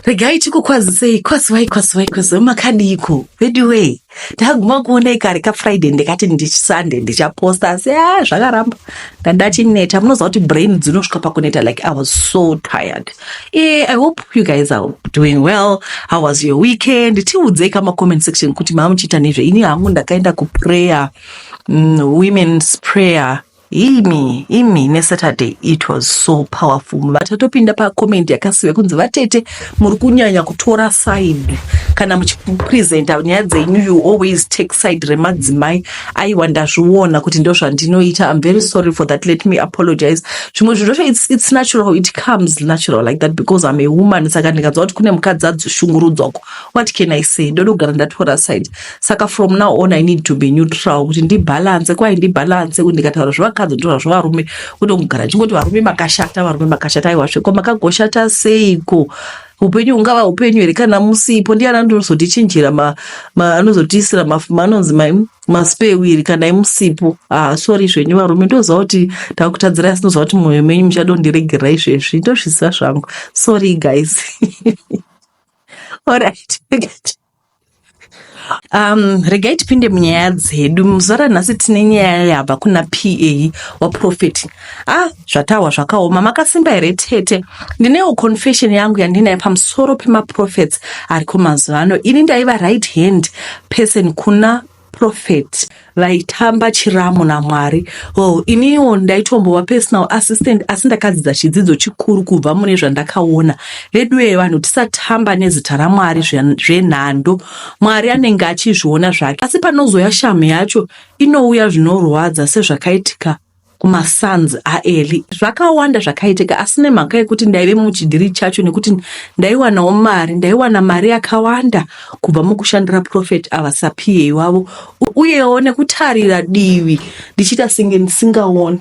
Regai tikukwazisei, kwaziwai, kwaziwai, kwaziwai, makadiiko veduwee. Ndaguma kuonai kare kaFriday ndikati ndiSunday ndichaposta asi ah, zvakaramba. Ndandachineta, munoziva kuti brain dzinosvika pakuneta like I was so tired. I hope you guys are doing well. How was your weekend? Tiudzei kama comment section kuti mamuchiita nezve. Ini hangu ndakaenda kuprayer, women's prayer. Imi imi neSaturday it was so powerful. Vatatopinda pacomment yakasiwe kunzi vatete muri kunyanya kutora side kana muchipresenta nyaya dzenyu, you always take side remadzimai. Aiwa, ndazviona kuti ndo zvandinoita. I'm very sorry for that, let me apologize. Zvimwe zvinhu zvacho it's natural, it comes natural like that because I'm a woman. Saka ndinganzwa kuti kune mukadzi adzishungurudzwako, what can I say? Ndoda kugara ndatora side. Saka from now on I need to be neutral kuti ndibalance, kwai ndibalance kuti ndikataura zvevakadzi ndotaura zvevarume, kuti kugara chingoti varume makashata, varume makashata. Aiwa, sveko makagoshata seiko? Upenyu hungava upenyu here kana musipo? Ndiani anozotichinjira, anozotiisira anonzi maspare wheel kana imusipo? Ah, sorry zvenyu varume, ndoziva kuti ndakutadzirai, asi ndoziva kuti mwoyo menyu muchadondiregerera izvezvi, ndozviziva zvangu. Sorry guys. Alright. Regai tipinde munyaya dzedu. Muzuva ranhasi tine nyaya yabva kuna PA waProphet. Ah, zvatahwa zvakaoma. Makasimba here tete? Ndinewo confession yangu yandinayo pamusoro pemaprophets ariko mazuva ano. Ini ndaiva right hand person kuna prophet vaitamba chiramu naMwari. Oh, iniwo ndaitombova personal assistant, asi ndakadzidza chidzidzo chikuru kubva mune zvandakaona. Veduwe, vanhu tisatamba nezita raMwari zvenhando. Mwari anenge achizviona zvake, asi panozoya shamu yacho inouya zvinorwadza, sezvakaitika kumasons aEli. Zvakawanda zvakaitika, asi nemhaka yekuti ndaive muchidhiri chacho, nekuti ndaiwanawo mari, ndaiwana mari yakawanda kubva mukushandira prophet ava saPA wavo, uyewo nekutarira divi ndichiita senge ndisingaoni,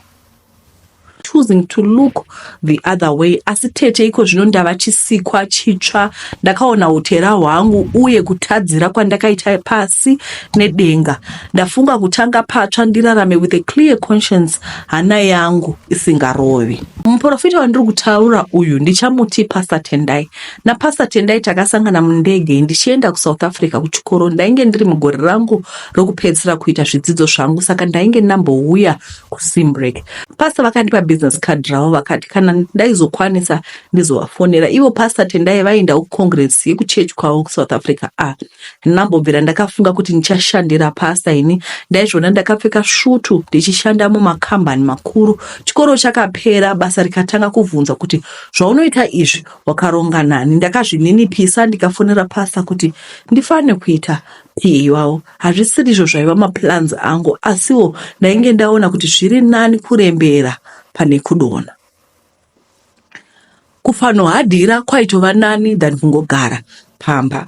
choosing to look the other way. Asi tete, iko zvino ndava chisikwa chitsva. Ndakaona utera hwangu uye kutadzira kwandakaita pasi nedenga. Ndafunga kutanga patsva, ndirarame with a clear conscience, hana yangu isingarovi. Muprofita wandiri kutaura uyu ndichamuti Pastor Tendai. NaPastor Tendai takasangana mundege ndichienda kuSouth Africa kuchikoro. Ndainge ndiri mugore rangu rokupedzisira kuita zvidzidzo zvangu, saka ndainge ndambouya kuSimbreak. Pastor vakandipa business card ravo, vakati kana ndaizokwanisa ndizovafonera. Ivo Pastor Tendai vaenda kucongress yekuchechi kwavo kuSouth Africa. Ah, ndinambobvira ndakafunga kuti ndichashandira pastor ini. Ndaizviona ndakapfeka svutu ndichishanda mumakambani makuru. Chikoro chakapera, basa rikatanga kubvunza kuti zvaunoita izvi wakaronga nani. Ndakazvininipisa ndikafonera pastor kuti ndifane kuita PA wavo. Hazvisirizvo zvaiva maplans angu, asiwo ndainge ndaona kuti zviri nani kurembera pane kudonha. Kufanohadhira kwaitova nani than kungogara pamba.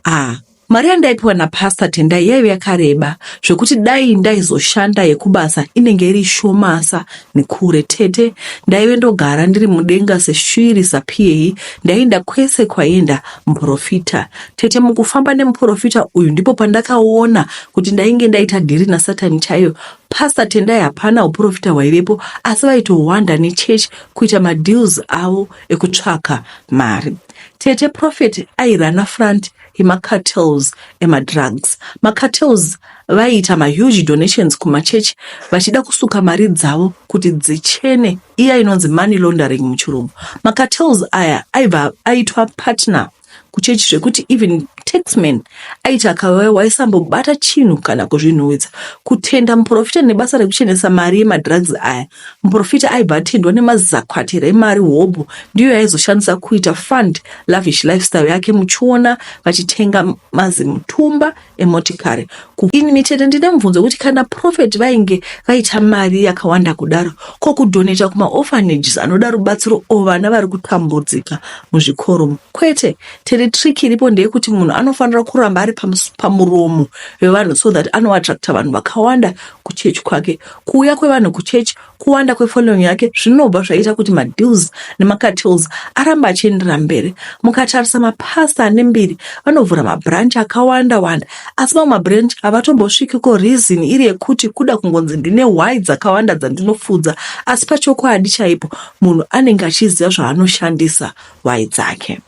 Ah, mari yandaipiwa napastor Tendai yaive yakareba zvekuti dai ndaizoshanda yekubasa inenge iri shomasa nekure. Tete, ndaive ndogara ndiri mudenga seshiri saPA. Ndaienda kwese kwaienda muprofita. Tete, mukufamba nemuprofita uyu ndipo pandakaona kuti ndainge ndaita dhiri nasatani chaiyo. Pastor Tendai hapana uprofita hwaivepo, asi vaitohwanda nechechi kuita madeals avo ekutsvaka mari. Tete, prophet airana front yemacartels emadrugs. Macartels vaiita mahuge donations kumachechi vachida kusuka mari dzavo kuti dzichene, iya inonzi money laundering muchirungu. Macartels aya aibva aitwa partner kuchechi zvekuti even taxman aiti akauya waisambobata chinhu kana kuzvinhuhwidza. Kutenda muprofita nebasa rekuchenesa mari yemadrugs aya. Muprofita aibva atendwa nemazakwatira emari hobho, ndiyo yaizoshandisa kuita fund lavish lifestyle yake, muchiona vachitenga mazimutumba emotikari. Ini tete ndine mubvunzo wekuti kana prophet vainge vaita mari yakawanda kudaro, ko kudonata kumaorphanages anoda rubatsiro o vana vari kutambudzika muzvikoro? Kwete tete, trick iripo ndeyekuti munhu anofanira kuramba ari pamuromo vevanhu so that anoattracta vanhu vakawanda kuchechi kwake. Kuuya kwevanhu kuchechi, kuwanda kwefollowing yake, zvinobva zvaita kuti madeals nemacartels aramba achienderera mberi. Mukatarisa mapasta ane mbiri vanovhura mabranch akawanda wanda, asi mamwe mabranch havatombosvikiko, reason iri yekuti kuda kungonzi ndine hwai dzakawanda dzandinofudza, asi pachokwadi chaipo munhu anenge achiziva zvaanoshandisa hwai dzake.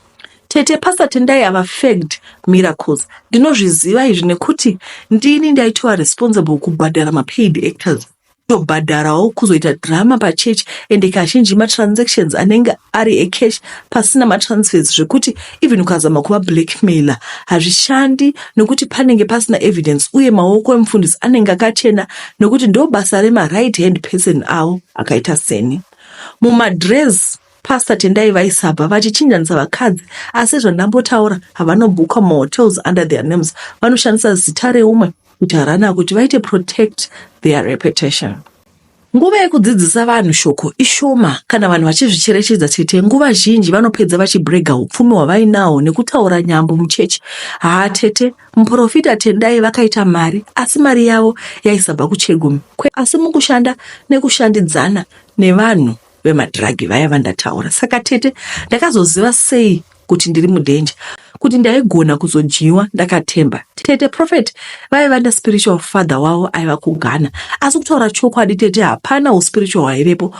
Tete Pastor Tendai ava faked miracles. Ndinozviziva izvi nekuti ndini ndaitova responsible kubhadhara mapaid actors kutobhadharawo kuzoita drama pachurch ende kazhinji matransactions anenge ari ecash pasina matransfers zvekuti even ukazama kuva blackmailer hazvishandi nekuti panenge pasina evidence uye maoko emufundisi anenge akachena nekuti ndo basa remaright hand person avo akaita seni mumadress Pastor Tendai vaisabva vachichinjanisa vakadzi asi zvandambotaura havanobhuka mahotels under their names vanoshandisa zita reumwe kuti harana kuti vaite protect their reputation. Nguva yekudzidzisa vanhu shoko ishoma kana vanhu vachizvicherechedza tete nguva zhinji vanopedza vachibrega upfumi hwavainawo nekutaura nyambo muchechi. Haa tete, muprofita Tendai vakaita mari asi mari yavo yaisabva kuchegumi kwe asi mukushanda nekushandidzana nevanhu vemadhiragi vaya vandataura. Saka tete ndakazoziva sei kuti ndiri mudhenja kuti ndaigona kuzodyiwa ndakatemba. Tete Prophet vaiva nespiritual father wavo aiva kuGhana asi kutaura chokwadi tete hapana huspiritual hwaivepo.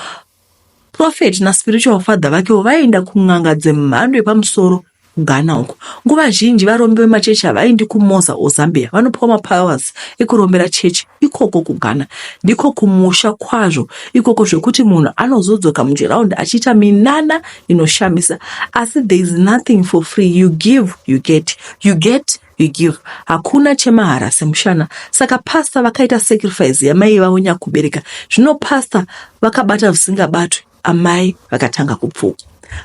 Prophet naspiritual father vakewo vaienda kun'anga dzemhando yepamusoro kuGhana uko. Nguva zhinji varombi vemachechi havaendi kuMoza or Zambia, vanopiwa mapowers ekurombera chechi ikoko kuGhana. Ndiko kumusha kwazvo ikoko zvekuti munhu anozodzoka muchiraundi achiita minana inoshamisa. Asi there is nothing for free, you give you get, you get you give. Hakuna chemahara semushana. Saka pastor vakaita sacrifice yamai vavo nyakubereka. Zvino pastor vakabata zvisingabatwi. Amai vakatanga kupfuka.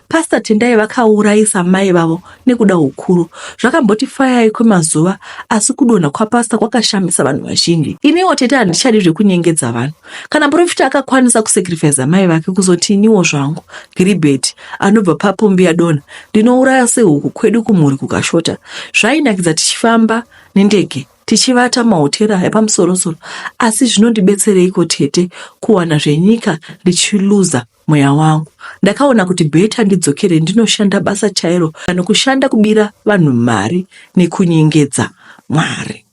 Pastor Tendai vakaurayisa mai vavo nekuda hukuru. Zvakamboti fayai kwemazuva asi kudonha kwapastor kwakashamisa vanhu vazhinji. Iniwo tete handichadi zvekunyengedza vanhu. Kana muprofita akakwanisa kusacrifice mai vake kuzoti iniwo zvangu Giribheti anobva papombi yadonha ndinouraya sehuku kwedu kumhuri kukashota. Zvainakidza tichifamba nendege tichivata mahotera epamusorosoro asi zvinondibetsereiko tete kuwana zvenyika ndichiluza mweya wangu ndakaona kuti beta ndidzokere ndinoshanda basa chairo kana kushanda kubira vanhu mari nekunyengedza mwari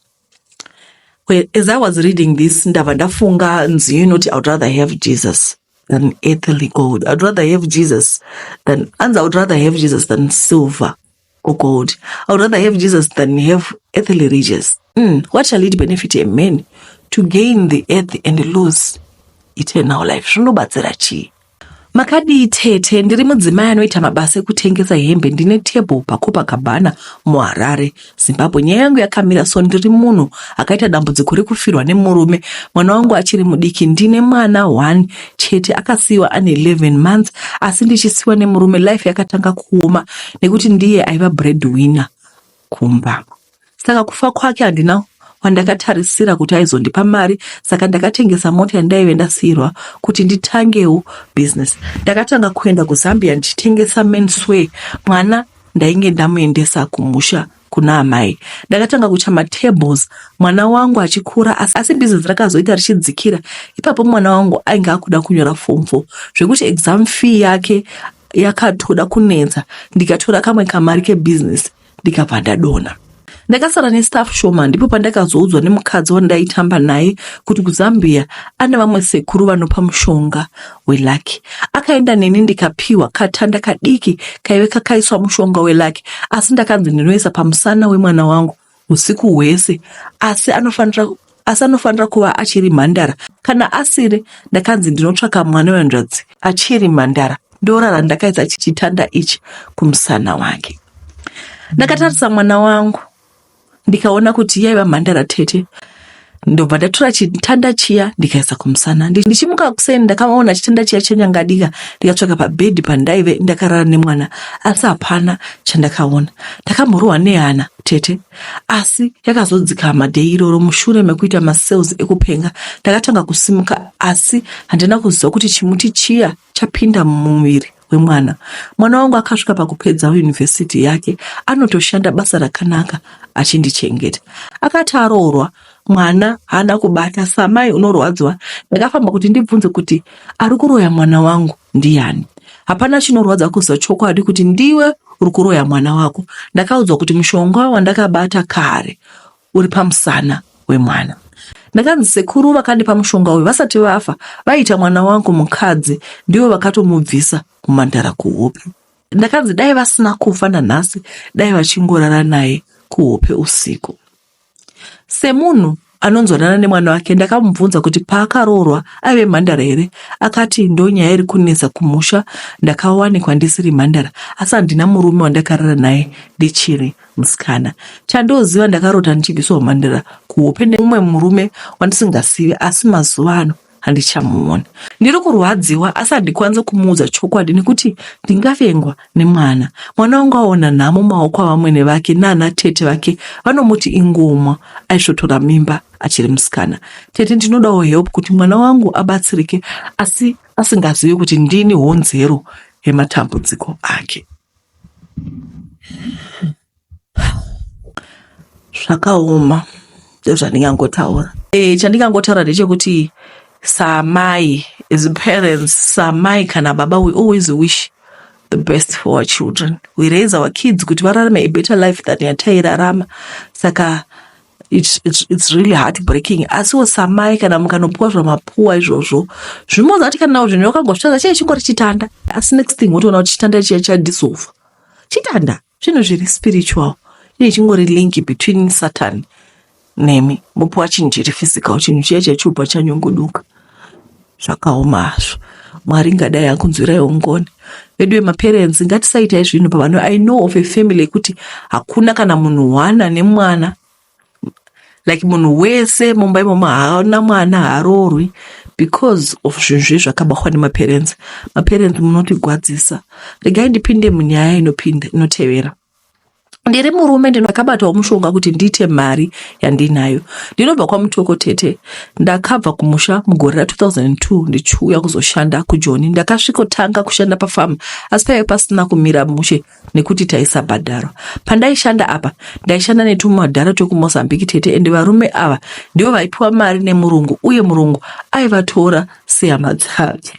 as I was reading this ndabva ndafunga nziyo inoti I would rather have Jesus than earthly gold. I'd rather have Jesus than and I would rather have Jesus than silver or gold. I would rather have Jesus than have earthly riches. What shall it benefit a man to gain the earth and lose eternal life? Zvinobatsira chii? Makadii tete, ndiri mudzimai anoita mabasa ekutengesa hembe. Ndine table paCopacabana muHarare, Zimbabwe. Nyaya yangu yakamira so, ndiri munhu akaita dambudziko rekufirwa nemurume. Mwana wangu achiri mudiki. Ndine mwana one chete akasiyiwa ane 11 months asi ndichisiyiwa nemurume life yakatanga kuoma nekuti ndiye aiva breadwinner kumba. Saka kufa kwake handina wandakatarisira kuti aizondipa mari saka ndakatengesa mota yandaive ndasiyirwa kuti nditangewo business. Ndakatanga kuenda kuZambia ndichitengesa menswear. Mwana ndainge ndamuendesa kumusha kuna amai. Ndakatanga kucha matables mwana wangu achikura asi business rakazoita richidzikira. Ipapo mwana wangu ainge akuda kunyora form 4 zvekuti exam fee yake yakatoda kunetsa ndikatora kamwe kamari kebusiness ndikabva ndadonha. Ndakasara nestaff shoma ndipo pandakazoudzwa nemukadzi wandaitamba naye kuti kuZambia ane vamwe sekuru vanopa mushonga welaki. Akaenda neni ndikapiwa katanda kadiki kaive kakaiswa mushonga welaki asi ndakanzi ndinoisa pamusana wemwana wangu usiku hwese asi anofanira asi anofanira kuva achiri mhandara. Kana asiri ndakanzi ndinotsvaka mwana wehanzvadzi achiri mhandara ndorara ndakaisa chitanda ichi kumusana wake. Ndakatarisa mwana wangu ndikaona kuti yaiva mhandara tete ndobva ndatora chitanda chiya ndikaisa kumusana. Ndichimuka kuseni ndakaona chitanda chiya chanyangadika ndikatsvaka pabhedhi pandaive ndakarara nemwana asi hapana chandakaona. Ndakamborohwa nehana tete asi yakazodzikama day iroro mushure mekuita masales ekupenga ndakatanga kusimuka asi handina kuziva kuti chimuti chiya chapinda mumuviri wemwana. Mwana wangu akasvika pakupedza yunivhesiti yake anotoshanda basa rakanaka achindichengeta. Akati aroorwa mwana haana kubata samai unorwadziwa. Ndakafamba kuti ndibvunze kuti ari kuroya mwana wangu ndiyani. Hapana chinorwadza kuziva chokwadi kuti ndiwe uri kuroya mwana wako. Ndakaudzwa kuti mushonga wandakabata kare uri pamusana wemwana. Ndakanzi sekuru vakandipa mushonga uyu vasati vafa vaiita mwana wangu mukadzi ndivo vakatomubvisa kumhandara kuhope. Ndakanzi dai vasina kufa nanhasi dai vachingorara naye kuhope usiku. Semunhu anonzwanana nemwana wake ndakamubvunza kuti paakaroorwa aive mhandara here akati ndonyaya iri kunetsa kumusha ndakawanikwa ndisiri mhandara asi handina murume wandakarara naye ndichiri musikana chandoziva ndakarota ndichibviswa umhandara kuhope nemumwe murume wandisingasivi asi mazuva ano handichamuona ndiri kurwadziwa asi handikwanise kumuudza chokwadi nekuti ndingavengwa nemwana mwana wangu aona nhamo maoko avamwene vake nana tete vake vanomuti ingomwa aisvotora mimba achiri musikana tete ndinodawo help kuti mwana wangu abatsirike asi asingazivi kuti ndini honzero yematambudziko ake Zvakaoma ndozvandingangotaura. Eh, chandingangotaura ndechekuti samai as parents samai kana baba we always wish the best for our children. We raise our kids kuti vararame a better life than yatairarama. Saka it's, it's, it's really heartbreaking asiwo samai kana mukanopuwa zvamapuwa izvozvo zvimoza kuti kana zvinhu wakangozvitadza chee chingori chitanda asi next thing wotoona kuti chitanda chiya chadissolve chitanda zvinhu zviri spiritual ine chingori link between satan nemi mopuwa chinhu chiri physical chinhu chiya chachubva chanyunguduka zvakaoma hazvo mwari ngadai akunzwiraiwo ngoni veduwe maparents ngatisaitai zvinhu pavanhu i know of a family yekuti hakuna kana munhu one ane mwana like munhu wese mumba imomo haana mwana haaroorwi because of zvinhu zve zvakabatwa nemaparents maparents munotigwadzisa regai ndipinde munyaya inopinda inotevera ndiri murume ndakabatawo mushonga kuti ndiite mari yandinayo ndinobva kwamutoko tete ndakabva kumusha mugore ra2002 ndichiuya kuzoshanda kujoni ndakasvikotanga kushanda pafamu asi paive pasina kumira mushe nekuti taisabhadharwa pandaishanda apa ndaishanda netumadhara twekumozambique tete ende varume ava ndivo vaipiwa mari nemurungu uye murungu aivatora sehama dzake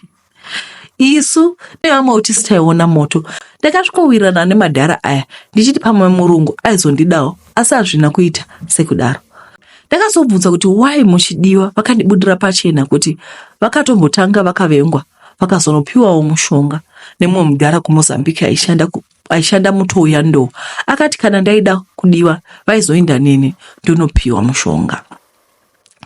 isu nevamwe tisu taiona moto ndakasvikowirirana nemadhara aya ndichiti pamwe murungu aizondidawo asi hazvina kuita sekudaro ndakazobvunza kuti why muchidiwa vakandibudira pachena kuti vakatombotanga vakavengwa vakazonopiwawo mushonga nemumwe mudhara kumozambique aishanda aishanda mutouya ndou akati kana ndaida kudiwa vaizoenda neni ndonopiwa mushonga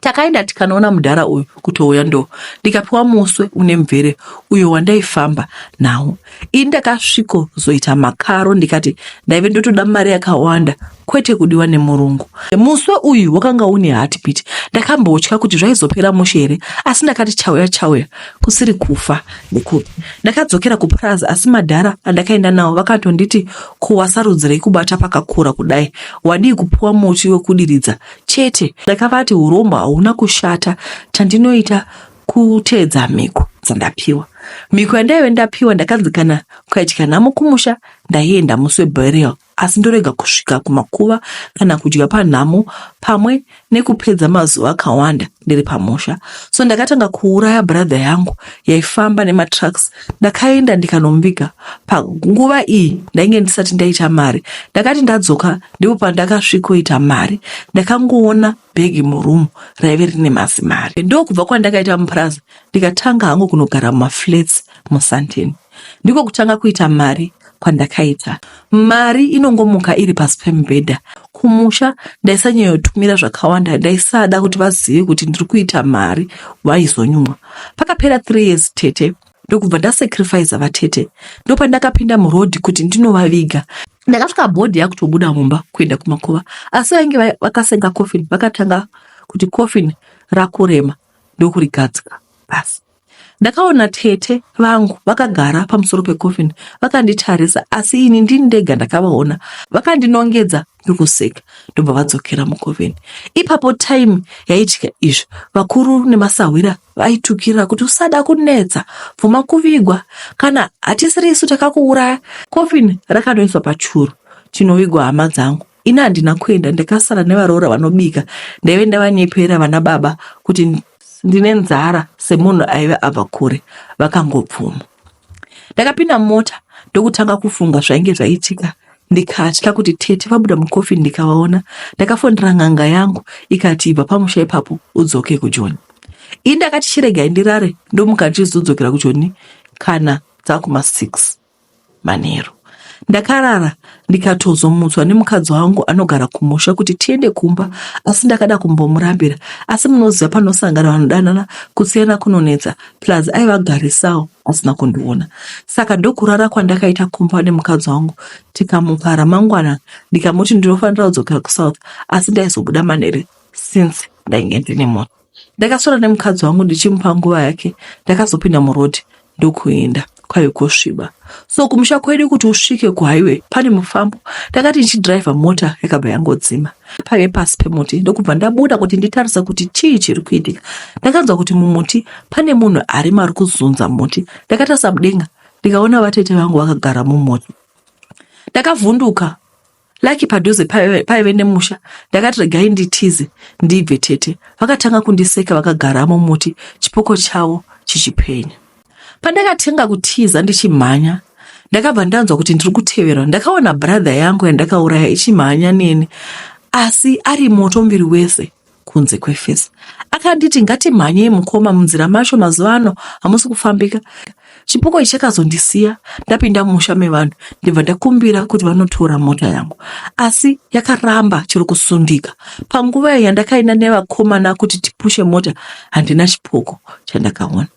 takaenda tikanoona mudhara uyu kutouya ndo ndikapiwa muswe une mvere uyo wandaifamba nawo ini ndakasvikozoita makaro ndikati ndaive ndotoda mari yakawanda kwete kudiwa nemurungu muswe uyu wakanga une heartbeat ndakambotya kuti zvaizopera mushe here asi ndakati chauya chauya kusiri kufa nekupi ndakadzokera kupurazi asi madhara andakaenda nawo vakatonditi ko wasarudzirei kubata pakakura kudai wadii kupiwa muti wekudiridza chete ndakavati urombo hauna kushata chandinoita kuteedza mhiko dzandapiwa mhiko yandaive ndapiwa ndakanzi kana kukaitika nhamo kumusha ndaienda musi weburial asi ndorega kusvika kumakuva kana kudya panhamo pamwe nekupedza mazuva akawanda ndiri pamusha so ndakatanga kuuraya brother yangu yaifamba nematrucks ndakaenda ndikanomuviga panguva iyi ndainge ndisati ndaita mari ndakati ndadzoka ndipo pandakasvikoita mari ndakangoona bhegi murumu raive rine mazimari ndokubva kwandakaita mupurazi ndikatanga hangu kunogara mumaflats musanteni ndiko kutanga kuita mari kwandakaita mari inongomuka iri pasi pemubhedha kumusha ndaisanyanyotumira zvakawanda ndaisada kuti vazive kuti ndiri kuita mari vaizonyumwa pakapera 3 years tete ndokubva ndasacrifice vatete ndopandakapinda murodhi kuti ndinovaviga ndakasvika bhodhi yakutobuda mumba kuenda kumakuva asi vainge vakasenga coffin vakatanga kuti coffin rakurema ndokurigadzika pasi Ndakaona tete vangu vakagara pamusoro pecoffin vakanditarisa asi ini ndini ndega ndakavaona vakandinongedza ndokuseka ndobva vadzokera mucoffin. Ipapo time yaitika izvi vakuru nemasahwira vaitukirira kuti usada kunetsa bvuma kuvigwa kana hatisiri isu takakuuraya. Coffin rakanoiswa pachuru chinovigwa hama dzangu ini handina kuenda ndakasara nevaroora vanobika ndaive ndavanyepera vana baba kuti ndine nzara semunhu aive abva kure vakangobvuma ndakapinda mumota ndokutanga kufunga zvainge zvaitika ndikatya kuti tete vabuda mukofi ndikavaona ndakafonera n'anga yangu ikati ibva pamusha ipapo udzoke kujoni ini ndakati chiregai ndirare ndomuka ndichizodzokera kujoni kana dzakuma 6 manheru. Ndakarara ndikatozomutswa nemukadzi wangu anogara kumusha kuti tiende kumba asi ndakada kumbomurambira asi munoziva panosangana vanodanana kusiyana kunonetsa plus aivagarisawo asina kundiona saka ndokurara kwandakaita kumba nemukadzi wangu tikamuka ramangwana ndikamuti ndinofanira kudzokera kusouth asi ndaizobuda manhere since ndainge ndine mota ndakaswera nemukadzi wangu ndichimupa nguva yake ndakazopinda muroad ndokuenda kwaive kosviba so kumusha kwedu kuti usvike kuhighway pane mufambo ndakati ndichidhiraivha mota yakabva yangodzima paive pasi pemuti ndokubva ndabuda kuti nditarise kuti chii chiri kuitika ndakanzwa kuti mumuti pane munhu arimo ari kuzunza muti ndakatarisa mudenga ndikaona vatete vangu vakagara mumuti ndakavhunduka Lucky padhuze paive nemusha ndakati regai nditize ndibve tete vakatanga kundiseka vakagara mumuti chipoko chavo chichipenya pandakatenga kutiza ndichimhanya ndakabva ndanzwa kuti ndiri kuteverwa ndakaona brother yangu yandakauraya ichimhanya neni asi ari moto muviri wese kunze kwefesi akanditi ngatimhanyei mukoma munzira macho mazuva ano hamusi kufambika chipoko ichi chakazondisiya ndapinda musha mevanhu ndibva ndakumbira kuti vanotora mota yangu asi yakaramba chiri kusundika panguva iyo yandakaenda nevakomana kuti tipushe mota handina chipoko chandakaona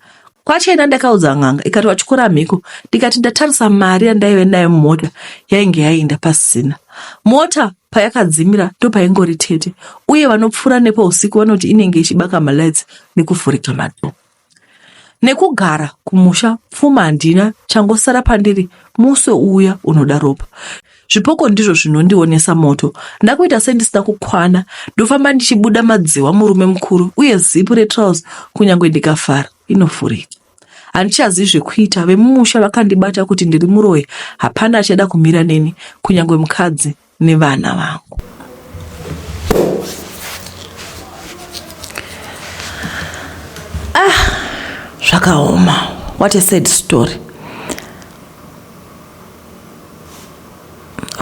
kwachena ndakaudza n'anga ikati watyora mhiko ndikati ndatarisa mari yandaive nayo mumota yainge yaenda pasina mota payakadzimira ndopaingori tete uye vanopfuura nepo usiku vanoti inenge ichibaka malights nekuvhurika madhoo nekugara kumusha pfuma handina changosara pandiri muswe uya unoda ropa zvipoko ndizvo zvinondionesa moto ndakuita sendisina kukwana ndofamba ndichibuda madziwa murume mukuru uye zipu retrouse kunyange ndikafara inovhurika handichazivi zvekuita vemumusha vakandibata kuti ndiri muroyi hapana achada kumira neni kunyange mukadzi nevana vangu ah zvakaoma what a sad story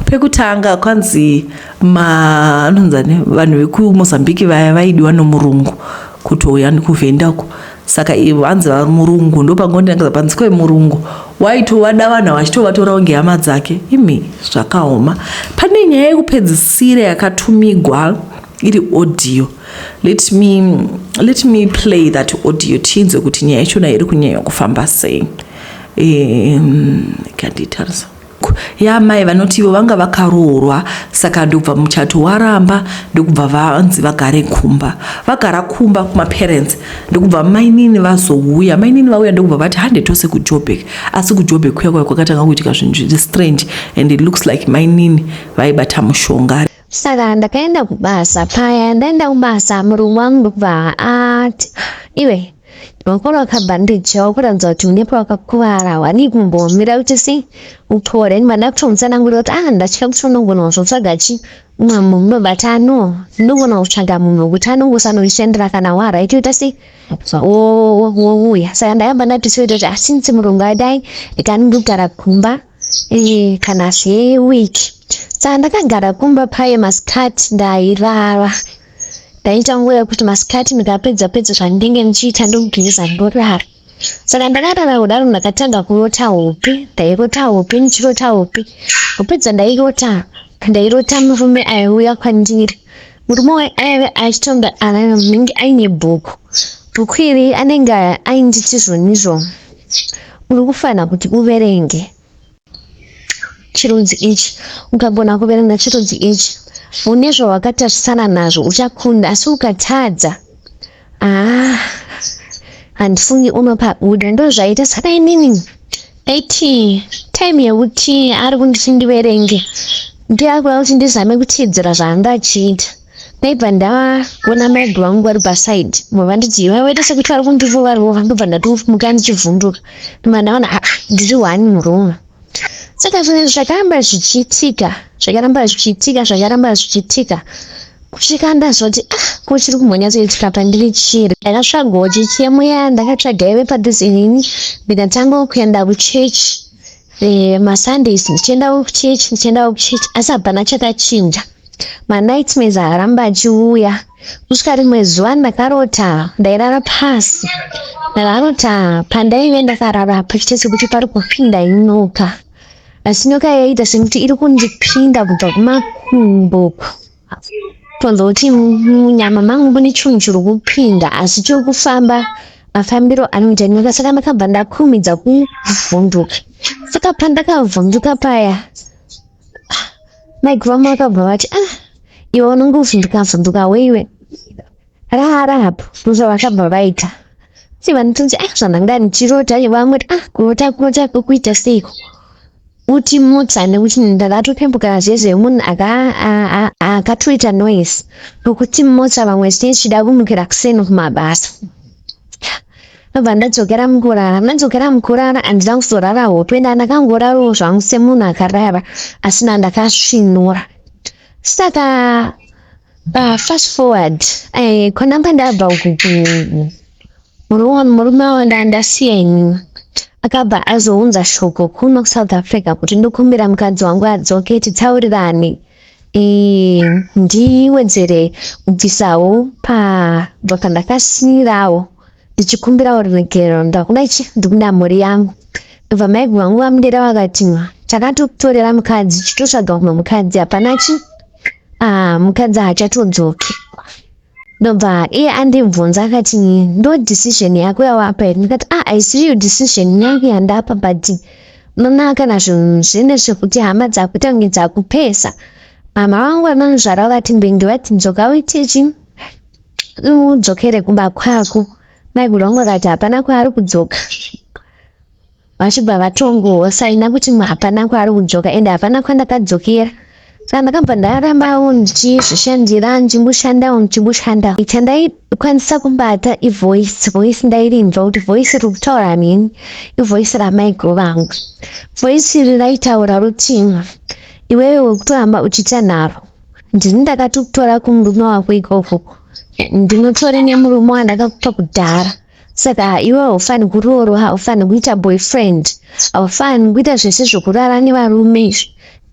pekutanga kwanzi manonzani vanhu vekumozambique vaya vaidiwa nomurungu kutouya kuvhenda uko saka hanzi murungu ndopangondiangaza panzi kwe murungu waitovada vanhu vachitovatora kunge hama dzake imi zvakaoma pane nyaya yekupedzisira yakatumigwa iri audio let me, let me play that audio tinzwe kuti nyaya yachona iri kunyanya kufamba sei kanditarisa yamai vanoti ivo vanga vakaroorwa saka ndobva muchato waramba ndokubva vanzi vagare kumba vagara kumba kumaparents ndokubva mainini vazouya mainini vauya ndokubva vati hande tose kujobek asi kujobek kuya kwaya kwakatanga kuitika zvinhu zviri strange and it looks like mainini vaibata mushonga Saka ndakaenda kubasa paya ndaenda kubasa murume wangu ndokubva ati iwe Ruoko rwakabhandejewa kuratidza kuti une pawakakuvara wadii kumbomira kuti sei upore ndibva ndakutomutsanangurira kuti ah ndatya kuti unogona kuzotsvaga chi umwe munhu but ano ndogona kutsvaga munhu wekuti anongosanondishandira kana waright oita sei wouya saka ndakabva ndatisoita kuti asince murungu adai ndikanondogara kumba eh, kana zveweek saka ndakagara kumba paye masikati ndairara Ndaita nguva yekuti masikati ndikapedza pedza zvandinenge ndichiita ndogeza ndorara. Saka ndakarara kudaro ndakatanga kurota hope, ndairota hope ndichirota hope. Hope dzandairota ndairota murume aiuya kwandiri. Murume uyu aive achitonga anenge aine bhuku. Bhuku iri anenge ainditi zvonizvo uri kufanira kuti uverenge. Chirudzi ichi ukagona kuverenga chirudzi ichi une zvawakatarisana nazvo uchakunda asi ukatadza ah handifungi unopabuda ndozvaita saka inini aiti time yekuti ari kunditi ndiverenge ndiyakuda kuti ndizame kuteedzera zvaanga achiita Ndaibva ndaona maiguru vangu vari paside mwe vanditi iwe waita sekuti vari kundirova rova ndobva ndatomuka ndichivhunduka ndobva ndaona ah, ndiri one murume saka zvinhu zvakaramba zvichiitika zvakaramba zvichiitika zvakaramba zvichiitika kusvika ndazoti ah ko chiri kumbonyatsoitika pandiri chiri ndakatsvagawo chichemo ya ndakatsvaga ive padhuze inini ndikatanga kuenda kuchechi eh, masundays ndichienda kuchechi ndichienda kuchechi asi hapana chakachinja manightmares akaramba achiuya kusvika rimwe zuva ndakarota ndairara pasi ndakarota pandaive ndakarara pachiita sekuti pari kupinda nyoka. Asi nyoka yaiita sekuti iri kundipinda kubva kumakumbo tonzwa kuti munyama mangu mune chinhu chiri kupinda asi chiri kufamba mafambiro anoita nyoka. Saka ndakabva ndakurumidza kuvhunduka. Saka pandakavhunduka paya, maiguru vangu vakabva vati, "Ah, iwe unongovhunduka vhunduka weiwe, rara apo." Ndozvavakabva vaita. Si vanototi, "Ah, zvandanga ndichirota." Vamwe ah, kurota kurota kuita seiko uti mutsa, nekuti ndakatopembuka zvezve munhu akatoita noise nokuti mutsa vamwe tichida kumukira kuseni kumabasa. Ndobva ndadzokera mukurara. Ndadzokera mukurara, handina kuzorara hope. Ndakangorarawo zvangu semunhu akarara, asina ndakasvinura. Saka fast forward, khona pandabva uku, murume wandandasiya ini akabva azounza shoko kuno kuSouth Africa kuti ndokumbira mukadzi wangu adzoke, titsaurirane, ndiwedzere kubvisawo pandakasiyirawo, ndichikumbirawo ruregerero, ndakuda chi ndikuda mhuri yangu. Ndobva maiguru vangu vamudera vakati, "Takatokutorera mukadzi, chitotsvaga mumwe mukadzi, hapana chi mukadzi haachatodzoki." Ndobva iye andibvunza akati, "Ndo decision yako yawapa here?" Ndikati, "Ah, haisiriyo decision yangu yandapa, but unoona kana zvinhu zvine zvekuti hama dzakuita kunge dzakupesa." Mama vangu vanonzvara vati mbenge vati, "Dzoka uite chi udzokere kumba kwako." Maiguru vangu vakati hapana kwaari kudzoka, vachibva vatongosaina kuti hapana kwaari kudzoka, ende hapana kwandakadzokera. Saka ndakabva ndarambawo ndichizvishandira, ndichimboshandawo, ndichimboshandawo. Chandaikwanisa kubata ivoice. Voice ndairinzwa kuti voice riri kutaura neni ivoice ramaiguru vangu. Voice iri raitaura ruti, "Iwewe wekutoramba uchiita nharo, ndini ndakatokutora kumurume wako ikoko, ndinotori nemurume wandakakupa kudhara. Saka iwe haufani kuroorwa, haufani kuita boyfriend, haufani kuita zvese zvokurara nevarume izvi,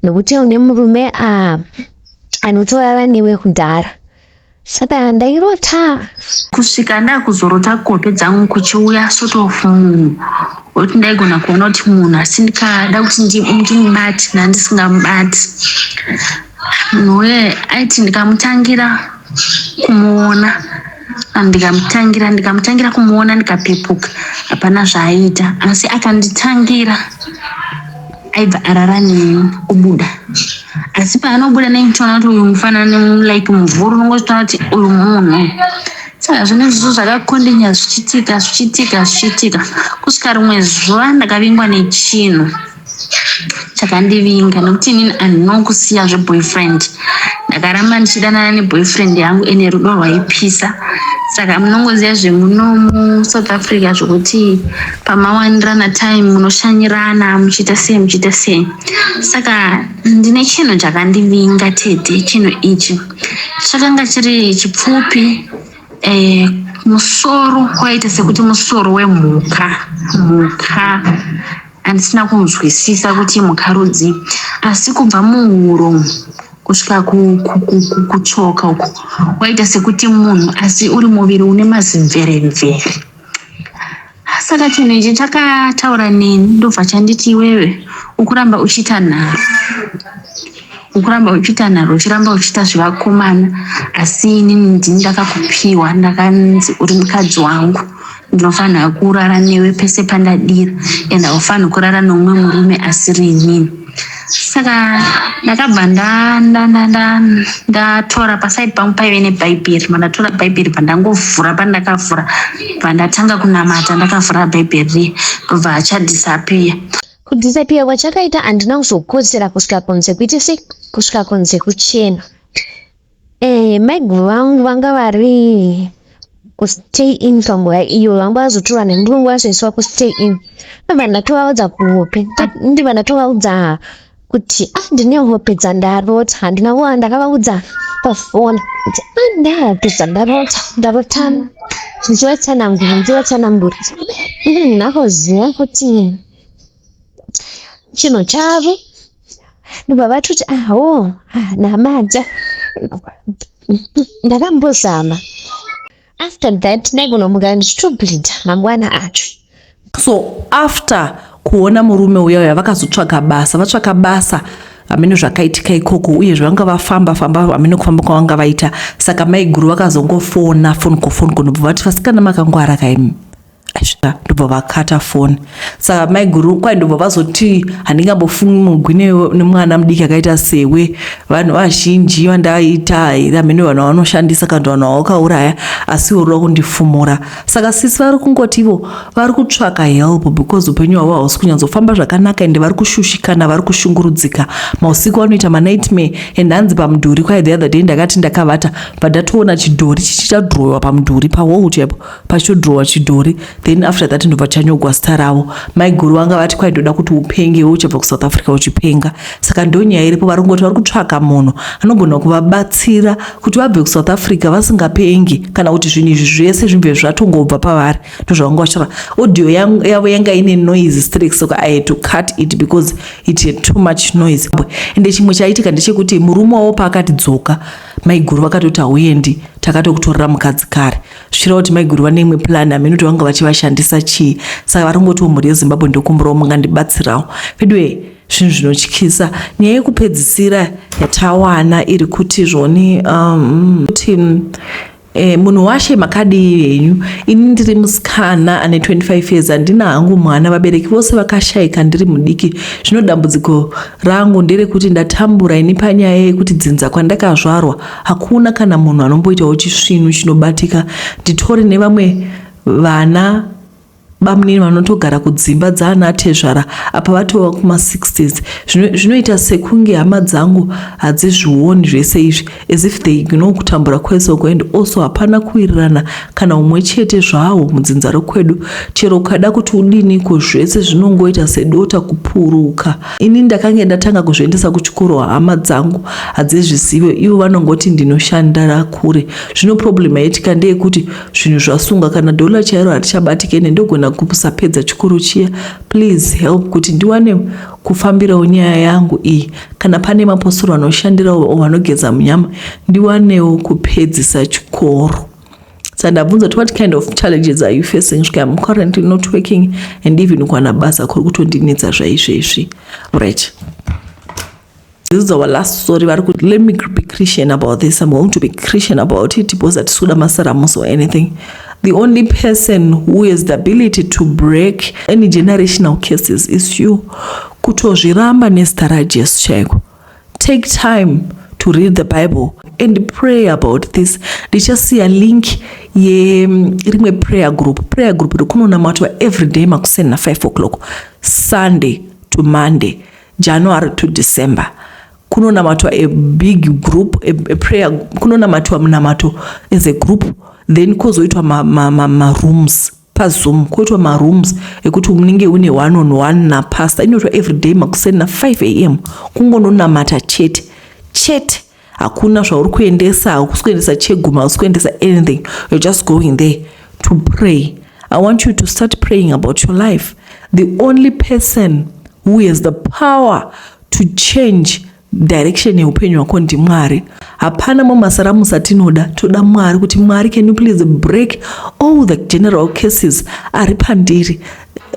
nekuti une murume anotorara newe kudhara." Saka ndairota. Kusvika ndakuzorota hope dzangu kuchiuya sort of munhu wekuti ndaigona kuona kuti munhu, asi ndikada kuti ndimubate, ndandisingamubati. Munhu uye aiti ndikamutangira kumuona, ndikamutangira kumuona, ndikapepuka, hapana zvaaiita. Asi akanditangira, aibva arara neni, obuda. Asi paanobuda nenichiona kuti uyu mufanana, like mumvuri, unongotoona kuti uyu munhu. Saka zvinhu izvozvo zvakakondinya zvichiitika, zvichiitika, zvichiitika, kusvika rimwe zuva ndakavingwa nechinhu chakandivinga, nekuti inini handina kusiya zveboyfriend. Ndakaramba ndichidanana neboyfriend yangu, ene rudo rwaipisa. Saka munongoziva zvemuno muSouth Africa, zvokuti pamawanirana time munoshanyirana, muchiita sei, muchiita sei. Saka ndine chinhu chakandivinga, tete. Chinhu ichi chakanga chiri chipfupi, musoro waita sekuti musoro wemhuka, mhuka handisina kunzwisisa kuti mhuka rudzi. Asi kubva muhuro kusvika kutsoka uku waita sekuti munhu, asi uri muviri une mazimveremvere. Saka chinhu ichi chakataura neni, ndobva chanditi, "Iwewe ukuramba uchiita nharo, ukuramba uchiita nharo, uchiramba uchiita zvevakomana, asi inini ndini ndakakupiwa, ndakanzi uri mukadzi wangu, ndinofanira kurara newe pese pandadira, and haufaniri kurara nomumwe murume asiri inini." Saka ndakabva ndatora pasaidi pangu paive nebhaibheri, mandatora bhaibheri, pandangovhura, pandakavhura, bva kunamata, ndakavhura bhaibheri riya, ndobva achadisappear. Kudisappear kwachakaita, handina kuzokotsera kusvika kunze kuite sei, kusvika kunze kuchena. Maiguru vangu vanga vari kustay in panguva iyo, vanga vazotorwa nemurungu, vazoiswa kustay in. Ndobva ndatovaudza kuhope, ndibva ndatovaudza kuti, "Ah, ndine hope dzandarota." Handina kuva ndakavaudza pafoni kuti, "Ah, ndehope dzandarota, ndarota ndichivatsanangura, ndichivatsanangura." Ndinoziva kuti chinhu chavo. Ndobva vatoti, "Aho, namata." Ndakambozama. After that ndaigona kumuka ndichitobleeda mangwana acho. So after Kuona murume uya uya, vakazotsvaga basa, vatsvaka basa, hamene zvakaitika ikoko uye zvavanga vafamba famba, hamene kufamba kwavanga vaita. Saka maiguru vakazongofona foni kofoni kunobva vati, "Vasikana, makangwara kaimi." Ndobva vakata foni. Saka maiguru kwai ndobva vazoti, "Handingambofumugwi nemwana mudiki akaita sewe. Vanhu vazhinji vandaita here, hamene vanhu vanoshandisa kana kuti vanhu vavakauraya, asi iwe uri kundifumura." Saka sisi vari kungoti ivo vari kutsvaka help because upenyu hwavo hausi kunyatsofamba zvakanaka, ende vari kushushikana, vari kushungurudzika. Mausiku vanoita manightmare, and hanzi pamudhuri kwai, "The other day ndakati ndakavata, but ndatoona chidhori chichitadhirowewa pamudhuri, pawall chaipo, pachitodhirowa chidhori. Then after that ndobva chanyogwa zita ravo." Maiguru vanga vati kwai, "Ndoda kuti upenge, uchabva kuSouth Africa uchipenga." Saka ndo nyaya iripo. Vari kungoti vari kutsvaka munhu anogona kuvabatsira kuti vabve kuSouth Africa vasingapengi, kana kuti zvinhu izvi zvese zvibve zvatongobva pavari. Ndozvavanga vachitaura. Audio yavo yanga ine noise straight, so I had to cut it because it had too much noise. Ende chimwe chaitika ndechekuti murume wavo paakati dzoka, maiguru vakatoti, "Hauendi, takatokutorera mukadzi kare," zvichireva kuti maiguru vane imwe plan, hamene kuti vanga vachivashandisa chii. Saka vari kungotiwo, mhuri yeZimbabwe, ndokumburawo mungandibatsirawo. Pedwe zvinhu zvinotyisa. Nyaya yekupedzisira yatawana iri kuti zvoni kuti munhu washe, makadii henyu? Ini ndiri musikana ane 25 years. Handina hangu mwana, vabereki vose vakashayika ndiri mudiki. Zvino dambudziko rangu nderekuti ndatambura ini panyaya yekuti dzinza kwandakazvarwa hakuna kana munhu anomboitawo chisvinu chinobatika. Nditori nevamwe vana bamunini vanotogara kudzimba dzaana tezvara, apa vatova kuma60s. Zvinoita sekunge hama dzangu hadzizvioni zvese izvi, as if they ignore kutambura kwese uko. And also hapana kuwirirana kana umwe chete zvawo mudzinza rekwedu. Chero ukada kuti udiniko, zvese zvinongoita sedota kupuruka. Ini ndakange ndatanga kuzviendesa kuchikoro, hama dzangu hadzizvizive, ivo vanongoti ndinoshandira kure. Zvino problem yaitika ndeyekuti zvinhu zvasunga, kana dhola chairo harichabatike, nendogona kusapedza chikoro chiya. Please help kuti ndiwane kufambirawo nyaya yangu iyi. Kana pane mapostori vanoshandirawo, vanogeza munyama, ndiwanewo kupedzisa chikoro." Saka ndabvunza kuti, "What kind of challenges are you facing?" Svika, "I'm currently not working and even kuwana basa kuri kutondinetsa zvaizvezvi." Right, this is our last story. Vari kuti, "Let me be Christian about this. I'm going to be Christian about it because hatisi kuda masaramusi or anything. The only person who has the ability to break any generational cases is you." Kutozviramba nezita raJesu chaiko. Take time to read the Bible and pray about this. Ndichasiya link yerimwe prayer group. Prayer group rikunonamatwa every day makuseni na5 o'clock, Sunday to Monday, January to December. Kunonamatwa a big group, a prayer, kunonamatwa munamato as a group, then kwozoitwa marooms ma paZoom, kwoitwa marooms ekuti unenge une one on one napastor. Inoitwa everyday makuseni na5 am, kungononamata chete chete. Hakuna zvauri kuendesa, hausi kuendesa cheguma, hausi kuendesa anything. You're just going there to pray. I want you to start praying about your life. The only person who has the power to change direction yeupenyu hwako ndiMwari. Hapana mumasaramusi atinoda, toda Mwari, kuti, "Mwari, can you please break all the general cases ari pandiri?"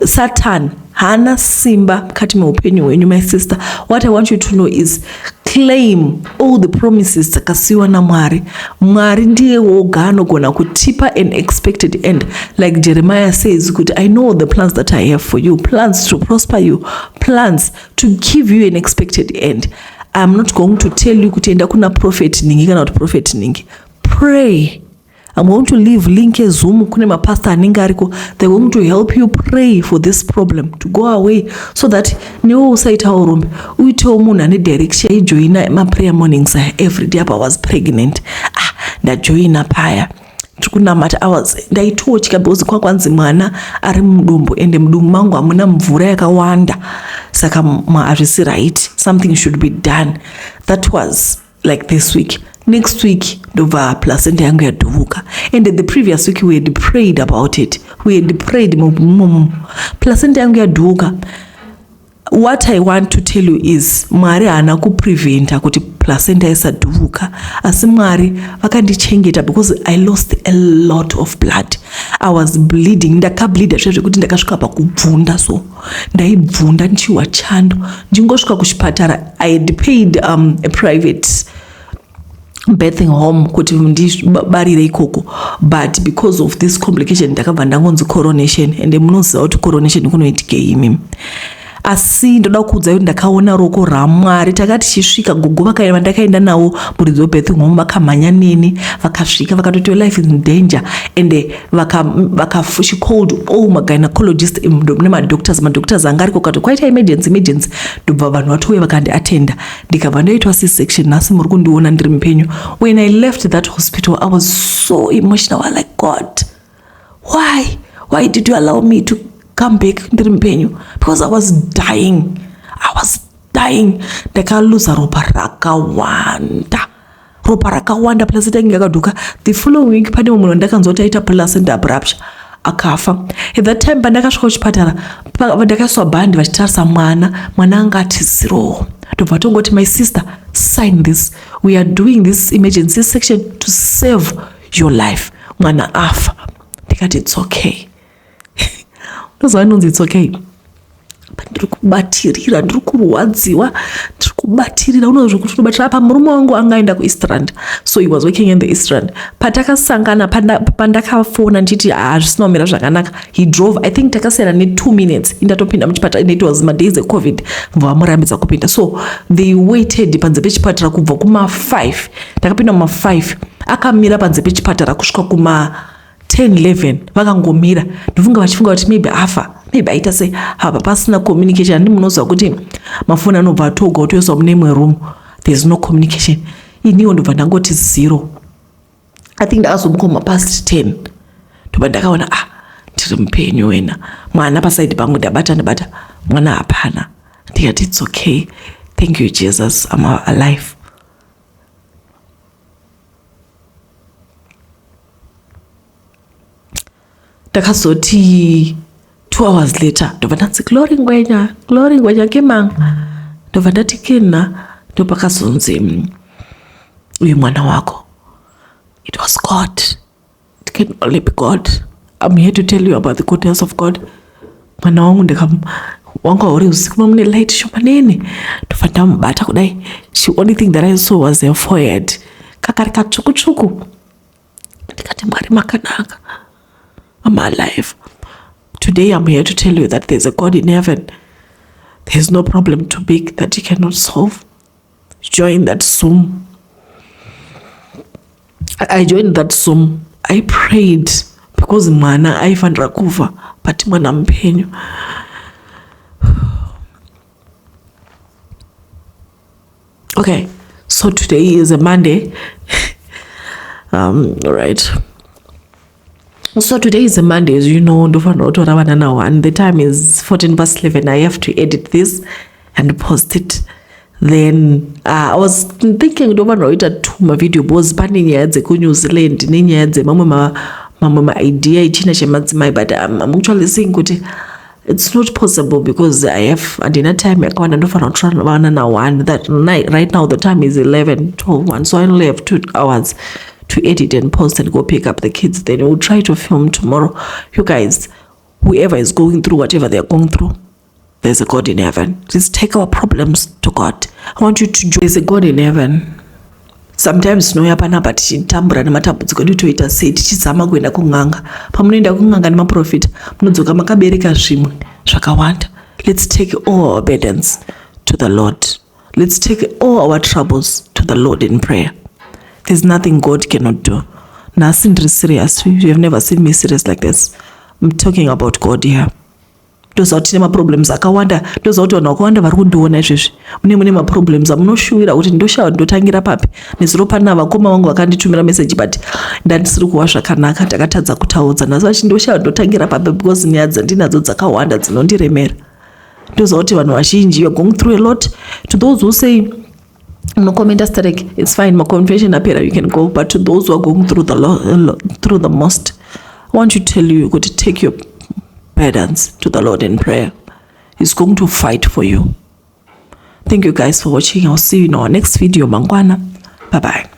Satan haana simba mukati meupenyu hwenyu. My sister, what I want you to know is claim all the promises dzakasiyiwa naMwari. Mwari ndiye woga anogona kutipa an expected end. Like Jeremiah says kuti, "I know the plans that I have for you, plans to prosper you, plans to give you an expected end." I'm not going to tell you kuti enda kuna prophet ningi kana kuti prophet ningi. Pray. I'm going to leave link yeZoom. Kune mapastor anenge ariko. They're going to help you pray for this problem to go away, so that newe usaitawo rombe, uitewo munhu ane direction. Aijoina maprayer mornings aya every day. Apa was pregnant. Ah, ndajoina paya, tiri kunamata hours, ndaitotya because kwakwanzi mwana ari mudumbu, ende mudumbu mangu hamuna mvura yakawanda, saka hazvisi right, something should be done. That was like this week. Next week ndobva placenta yangu yadhuvuka. And the previous week we had prayed about it, we had prayed. Placenta yangu yadhuvuka. What I want to tell you is Mwari haana kupreventa kuti placenta isadhuvuka, asi Mwari vakandichengeta because I lost a lot of blood. I was bleeding, ndakableeda zviya zvekuti ndakasvika pakubvunda, so ndaibvunda ndichihwa chando. Ndingosvika kuchipatara, I had paid a private birthing home kuti ndibarire ikoko, but because of this complication ndakabva ndangonzi coronation, ende munoziva kuti coronation kunoitikei imimi. Asi ndoda kuudzai kuti ndakaona roko raMwari. Takati tichisvika, gogo vakaenda vandakaenda navo muridzi webirthing home vakamhanya neni, vakasvika vakatoti, "Your life is in danger," ende vaka, vaka, she called all magynecologist nemadoctors, madoctors anga ariko kati kwaita emergency, emergency. Ndobva vanhu vatouya vakandiatenda, ndikabva ndoitwa C section. Nhasi muri kundiona ndiri mupenyu. When I left that hospital, I was so emotional. I like, "God, why did you allow me to come back ndiri mupenyu?" Because I was dying, I was dying. Ndakaluza ropa rakawanda, ropa rakawanda. Placenta inge yakadhuka. The following week pane mumwe wandakanzwa kuti aita placenta abruption akafa. At that time pandakasvika kuchipatara, ndakaiswa bhandi vachitarisa mwana, mwana anga ati zero. Ndobva tongoti, "My sister, sign this. We are doing this emergency section to save your life. Mwana afa." Ndikati, "It's okay." Unoziva inonzi it's okay? Ndiri kubatirira, ndiri kurwadziwa, ndiri kubatirira. Unozvekuti unobatira apa. Murume wangu anga aenda kuEastrand, so he was working in the Eastrand. Patakasangana, pandakafona ndichiti hazvisina kumira zvakanaka, he drove. I think takasiyana ne2 minutes, indatopinda muchipatara. And it was madays eCovid, bva vamurambidza kupinda, so they waited panze pechipatara kubva kuma5. Ndakapinda muma5, akamira panze pechipatara kusvika kuma 10 11, vakangomira. Ndofunga vachifunga kuti maybe afa, maybe aita sei. Hapa pasina communication. Handi munoziva kuti mafoni anobva atoga otoiswa mune imwe room? There is no communication. Iniwo ndobva ndangoti zero. I think ndakazomuka mapast 10, ndobva ndakaona, ah, ndiri mupenyu wena. Mwana pasaidi pangu, ndabata, ndabata mwana, hapana. Ndikati, "It's okay. Thank you, Jesus, I'm alive." Ndakazoti 2 hours later, ndobva ndanzi, "Glory Ngwenya, Glory Ngwenya, kemang?" Ndobva ndati, "Kena." Ndopakazonzi, "Uyu mwana wako." It was God. It can only be God. I'm here to tell you about the goodness of God. Mwana wangu ndika wanga uri usiku, mune light shomanene. Ndobva ndamubata kudai, the only thing that I saw was her forehead, kakari katsvuku tsvuku. Ndikati, "Mwari makanaka. I'm alive today." I'm here to tell you that there's a God in heaven. There's no problem too big that he cannot solve. Join that Zoom. I joined that Zoom. I prayed because mwana aifanira kufa, but mwana mupenyu. Okay, so today is a Monday. All right, so today is a Monday, as you know. Ndofanira kutora vana now, and the time is 14 past 11. I have to edit this and post it. Then I was thinking ndofanira kuita two mavideo because pane nyaya dzekuNew Zealand nenyaya dzemamwe mamwe maidea echina chemadzimai, but I'm actually seeing kuti it's not possible because I have, handina time yakawanda. Ndofanira kutora vana na1. That night, right now the time is 11 12 1, so I only have 2 hours to edit and post and go pick up the kids. Then we'll try to film tomorrow. You guys, whoever is going through whatever they're going through, there's a God in heaven. Let's take our problems to God. I want you to join. There's a God in heaven. Sometimes tinouya panapa tichitambura nematambudziko edu, toita sei, tichizama kuenda kun'anga. Pamunoenda kun'anga nemaprofita, munodzoka makabereka zvimwe zvakawanda. Let's take all our burdens to the Lord. Let's take all our troubles to the Lord in prayer. There's nothing God cannot do. Nhasi ndiri serious. You have never seen me serious like this. I'm talking about God here. Ndoziva kuti tine maproblems akawanda. Ndoziva kuti vanhu vakawanda vari kundiona izvezvi mune maproblems amunoshuwira kuti ndoshawa ndotangira papi. Nezuro pana vakoma vangu vakanditumira message, but ndandisiri kuwa zvakanaka, ndakatadza kutaudza. Nhasi vachi ndoshawa ndotangira papi because nyaya dzandinadzo dzakawanda dzinondiremera. Ndoziva kuti vanhu vazhinji, you are going through a lot. To those who say munokomenta sterek, it's fine, maconfession apera, you can go. But to those who are going through the most, I want to tell you kuti take your burdens to the Lord in prayer. He's going to fight for you. Thank you guys for watching. I'll see you in our next video mangwana. Bye bye.